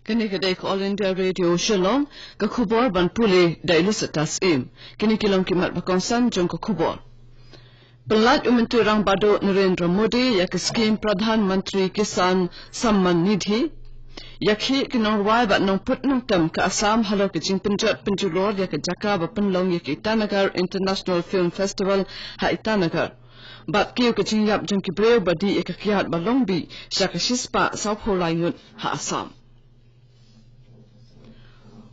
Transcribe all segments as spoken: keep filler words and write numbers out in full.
Kane ka dei ka All India Radio Shillong, ka khubor ban pule da i Lucetta Syiem. Kine ki long ki mat ba kongsan jong ka khubor. Pynlait u Myntri Rangbah Duh Narendra Modi ïa ka skhim Pradhan Mantri Kisan Samman Nidhi. Ïakhih ki nongrwai bad nongput nongtem ka Assam halor ka jingpynjot pynjulor ïa ka jaka ba pynlong ïa ka Itanagar International Film Festival ha Itanagar. Bad kiew ka jingïap jong ki briew ba dih ïa ka kiad ba long bih sha ka shispah sawphew lai ngut ha Assam.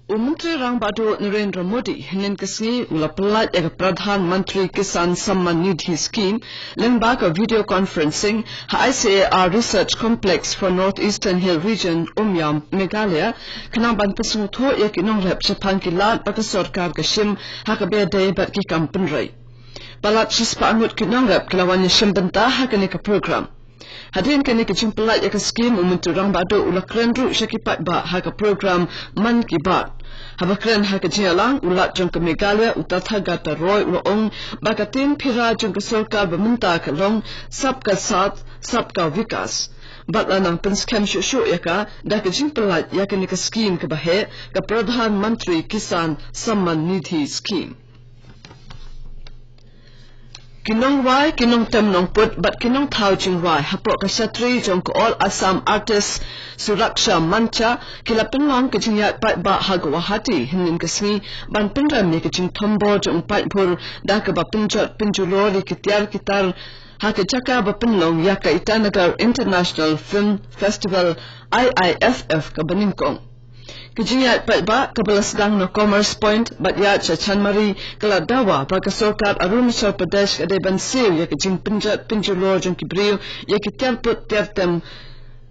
U Myntri Rangbah Duh Narendra Modi hynnin ka sngi u la pynlait ïa ka Pradhan Mantri Kisan Samman Nidhi Scheme lyngba ka video conferencing ha I C A R Research Complex for North Eastern Hill Region, Umiam, Meghalaya, khnang ban pynsngewthuh ïa ki nongrep shaphang ki lad ba ka sorkar ka shim ha kaba ïadei bad ki kam pynroi. Palat shispah ngut ki nongrep ki la wan ïashim bynta ha kane ka program. Hadien kane ka jingpynlait ïa ka skhim, u Myntri Rangbah Duh u la kren ruh sha ki paidbah ha ka program Mann Ki Baat. Haba kren ha ka jingïalang, u Lat jong ka Meghalaya u Tathagata Roy u la ong ba ka theme phira jong ka sorkar ba mynta ka long Sabka Saath, Sabka Vikas. Bad la nang pynskhem shuh shuh ïa ka da ka jingpynlait ïa kane ka skhim kaba heh, ka Pradhan Mantri Kisan Samman Nidhi Scheme. Ki nongrwai, ki nongtem nongput bad ki nongthaw jingrwai hapoh ka shatri jong ka All Assam Artists Suraksha Mancha ki la pynlong ka jingïaid paidbah ha Guwahati hynnin ka sngi ban pynrem ïa ka jingthombor jong u paidbhur da kaba pynjot pynjulor ïa ki tiar ki tar ha ka jaka ba pynlong ïa ka Itanagar International Film Festival, I I F F, kaba nyngkong. Ka jingïaid paidbah kaba la sdang na Commerce Point bad ïaid sha Chanmari ka la dawa ba ka sorkar Arunachal Pradesh ka dei ban siew ïa ka jingpynjot pynjulor jong ki briew ïa ki tiar put tiar tem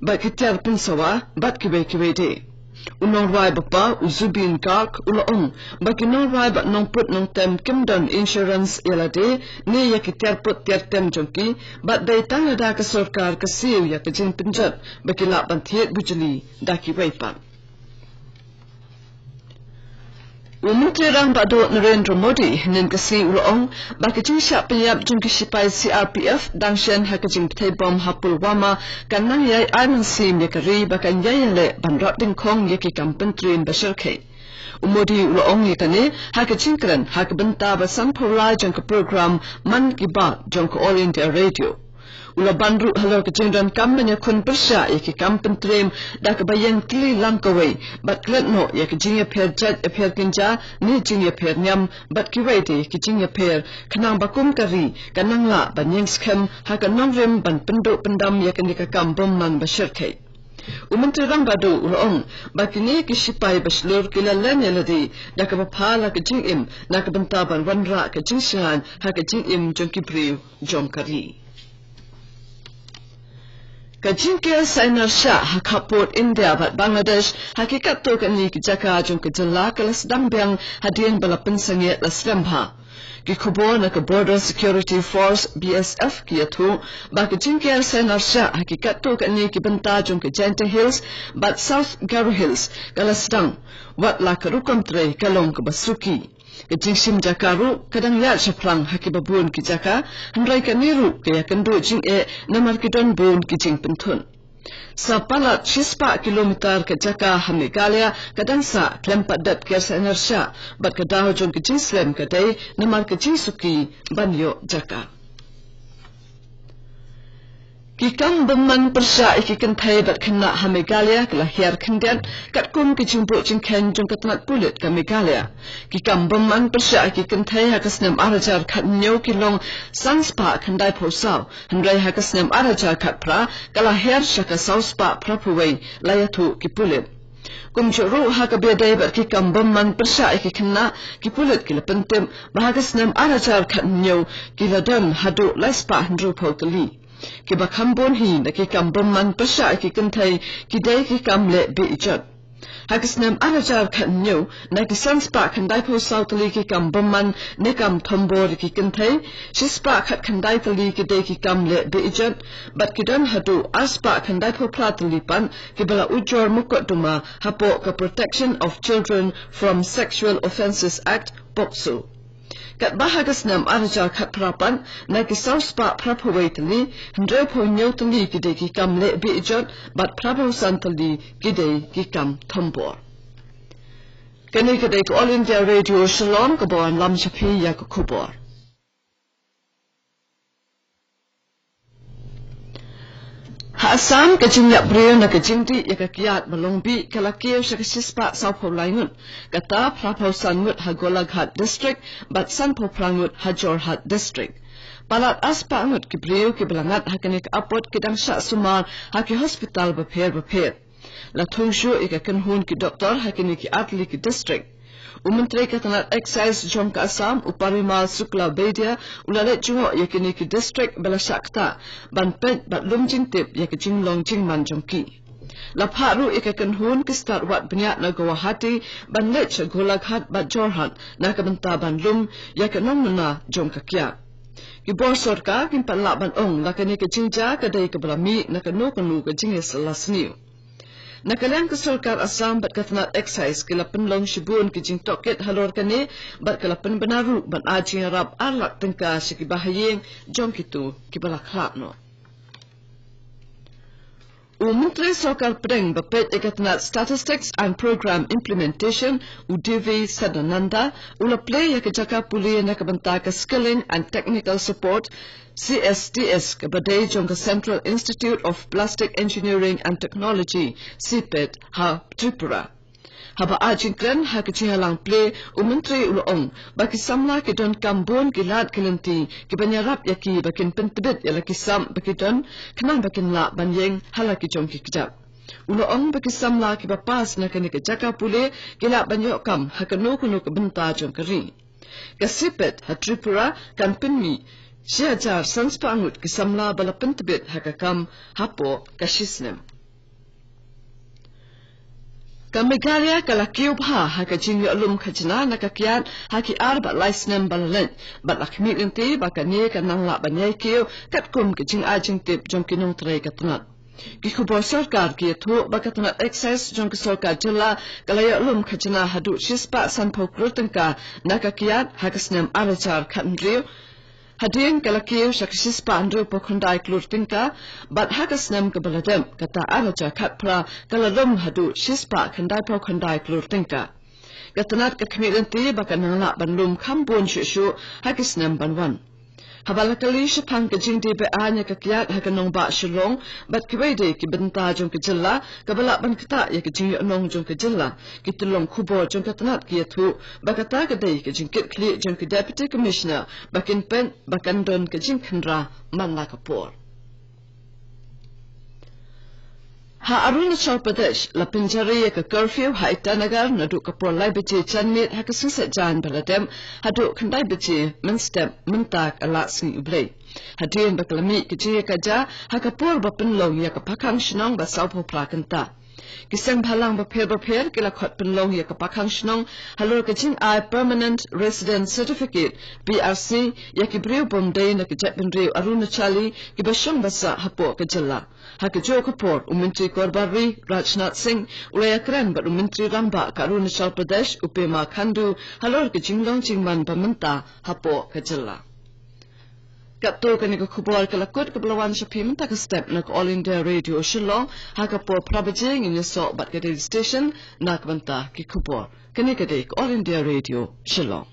bad ki tiar pynsawa bad kiwei kiwei de. U nongrwai bapher u Zubeen Garg u la ong ba ki nongrwai bad nongput nongtem kim don insurance ïa lade ne ïa ki tiar put tiar tem jong ki, bad dei tang lada ka sorkar ka siew ïa ka jingpynjot ba ki lah ban thied bujli da kiwei pat. U Myntri Rangbah Duh Narendra Modi hynnin ka sngi u la ong ba ka jingshah pynïap jong ki shipai C R P F dang shen ha ka jingpynthei bom ha Pulwama kan nang ïai ai mynsiem ïa ka ri ba kan ïai ïaleh ban rap dyngkhong ïa ki kam pyntriem ba shyrkhei. U Modi u la ong ïa kane ha ka jingkren ha ka bynta ba sanphew lai jong ka program Mann Ki Baat jong ka All India Radio. U la ban ruh halor ka jingdonkam ban ïakhun pyrshah ïa ki kam pyntriem da kaba ïeng tylli lang kawei bad klet noh ïa ka jingïapher jait ïapher kynja ne jingïapher niam bad kiwei de ki jingïapher, khnang ba kum ka ri kan nang lah ban ïeng skhem ha ka nongrim ban pynduh pyndam ïa kane ka kam bymman ba shyrkhei. U Myntri Rangbah Duh u la ong ba kine ki shipai ba shlur ki la len ïa lade da kaba pha la ka jingim na ka bynta ban wanrah ka jingshngaiñ ha ka jingim jong ki briew jong ka ri. Ka jingker sainar shah ha khappud India bad Bangladesh ha ki katto katne ki jaka jong ka jylla ka la sdang biang hadien ba la pynsangeh la slem bha. Ki khubor na ka Border Security Force, B S F, ki ïathuh ba ka jingker sainar shah ha ki katto katne ki bynta jong ka Jaintia Hills bad South Garo Hills ka la sdang, wat la ka rukom trei ka long kaba suki. Ka jingshim jaka ruh ka dang ïaid shaphrang ha kiba bun ki jaka, hynrei kane ruh ka ïakynduh jingeh namar ki don bun ki jingpynthut. Sa palat shispah kilometer ka jaka ha Meghalaya ka dang sah khlem pat dep ker sainar shah, bad ka daw jong ka jingslem ka dei namar ka jingsuki ban ïoh jaka. Ki kam bymman pyrshah ïa ki kynthei bad khynnah ha Meghalaya ki la hiar khyndiat katkum ka jingbuh jingkheiñ jong ka tnat pulit ka Meghalaya. Ki kam bymman pyrshah ïa ki kynthei ha ka snem ar hajar khathynñiew ki long san spah khyndai phew saw, hynrei ha ka snem ar hajar khatphra ka la hiar sha ka saw spah phra phew wei, la ïathuh ki pulit. Kumjuh ruh ha kaba ïadei bad ki kam bymman pyrshah ïa ki khynnah, ki pulit ki la pyntip ba ha ka snem ar hajar khathynñiew ki la don haduh lai spah hynriew phew tylli. Kiba kham bun hi na ki kam bymman pyrshah ïa ki kynthei ki dei ki kam leh be-ijot. Ha ka snem ar hajar khathynñiew, na ki san spah khyndai phew saw tylli ki kam bymman ne kam thombor ïa ki kynthei, shi spah khatkhyndai tylli ki dei ki kam leh be-ijot, bad ki don haduh ar spah khyndai phew phra tylli pat kiba la ujor mukotduma hapoh ka Protection of Children from Sexual Offences Act, POCSO. Katba ha ka snem ar hajar khatphra pat, na ki saw spah phraphew wei tylli, hynriewphew hynñiew tylli ki dei ki kam leh beh jot, bad phraphew san tylli ki dei ki kam thombor. Kane ka dei ka All India Radio Shillong, kaba wanlam sha phi ïa ka khubor. Ha Assam, ka jingïap briew na ka jingdih ïa ka kiad ba long bih ka la kiew sha ka shispah sawphew lai ngut, kata phraphew san ngut ha Golaghat District bad sanphew phra ngut ha Jorhat District. Palat arspah ngut ki briew kiba la ngat ha kane ka apot ki dang shah sumar ha ki hospital bapher bapher. La thung shuh ïa ka kynhun ki doktor ha kine ki artylli ki district. U Myntri ka tnat Excise jong ka Assam, u Parimal Suklabaidya, u la leit jngoh ïa kine ki district ba la shah ktah ban peit bad lum jingtip ïa ka jinglong jingman jong ki. La phah ruh ïa ka kynhun ki stad wad bniah na Guwahati ban leit sha Golaghat bad Jorhat na ka bynta ban lum ïa ka nongmuna jong ka kiad. Ki bor sorkar kim pat lah ban ong la kane ka jingjia ka dei kaba la mih na kano kano ka jingïasylla sniew. Na ka liang ka sorkar Assam bad ka tnat Excise ki la pynlong shibun ki jingtohkit halor kane, bad ka la pynbna ruh ban ai jingïarap ar lak tyngka sha ki bahaïing jong kito kiba la khlad noh. U Myntri Sorkar Pdeng ba peit ïa ka tnat Statistics and Program Implementation, u D V Sadananda, u la plie ïa ka jaka pule na ka bynta ka Skilling and Technical Support, C S T S, kaba dei jong ka Central Institute of Plastic Engineering and Technology, CPET, ha Tripura. Haba ai jingkren ha ka jingïalang plie, u Myntri u la ong ba ki samla ki donkam bun ki lad ki lynti kiban ïarap ïa ki ba kin pyntbit ïa la ki sap ba ki don, khnang ba kin lah ban ïeng ha la ki jong ki kjat. U la ong ba ki samla kiba pass na kane ka jaka pule ki lah ban ïoh kam ha kano kano ka bynta jong ka ri. Ka CPET ha Tripura kan pynmih shi hajar san spah ngut ki samla ba la pyntbit ha ka kam hapoh ka shisnem. Ka Meghalaya ka la kiew bha ha ka jingïoh lum khajna na ka kiad ha ki ar bad lai snem ba la leit, bad la khmih lynti ba kane kan nang lah ban ïai kiew katkum ka jingai jingtip jong ki nongtrei ka tnat. Ki khubor sorkar ki ïathuh ba ka tnat Excise jong ka sorkar jylla ka la ïoh lum khajna haduh shispah sanphew klur tyngka na ka kiad ha ka snem ar hajar khathynriew. Hadien ka la kiew sha ka shispah hynriewphew khyndai klur tyngka, bad ha ka snem kaba la dep, kata ar hajar khatphra, ka la lum haduh shispah khyndaiphew khyndai klur tyngka. Ka tnat ka khmih lynti ba kan nang lah ban lum kham bun shuh shuh ha ki snem ban wan. Haba la kylli shaphang ka jingdie be-aiñ ïa ka kiad ha ka nongbah Shillong bad kiwei de ki bynta jong ka jylla kaba lah ban ktah ïa ka jingïohnong jong ka jylla, ki tyllong khubor jong ka tnat ki ïathuh ba kata ka dei ka jingkitkhlieh jong ka Deputy Commissioner ba kin peit ba kan don ka jingkhynra man la ka por. Ha Arunachal Pradesh la pynjari ïa ka curfew ha Itanagar naduh ka por lai baje janmiet ha ka sngi Saitjaiñ ba la dep haduh khyndai baje mynstep mynta ka la sngi U Blei. Hadien ba ka la mih ka jingïakajia ha ka por ba pynlong ïa ka pakhang shnong ba sawphew phra kynta. Ki seng bhalang bapher bapher ki la khot pynlong ïa ka pakhang shnong halor ka jingai Permanent Resident Certificate, P R C, ïa ki briew bym dei na ka jaitbynriew Arunachali kiba shong ba sah hapoh ka jylla. Ha kajuh ka por, u Myntri Dorbar Ri, Rajnath Singh, u la ïakren bad u Myntri Rangbah ka Arunachal Pradesh, u Pema Khandu, halor ka jinglong jingman ba mynta hapoh ka jylla. Katto kane ka khubor ka la kut kaba la wan sha phi mynta ka step na ka All India Radio Shillong, ha ka por phra baje ngin ïasoh bad ka Daily Station na ka bynta ki khubor. Kane ka dei ka All India Radio Shillong.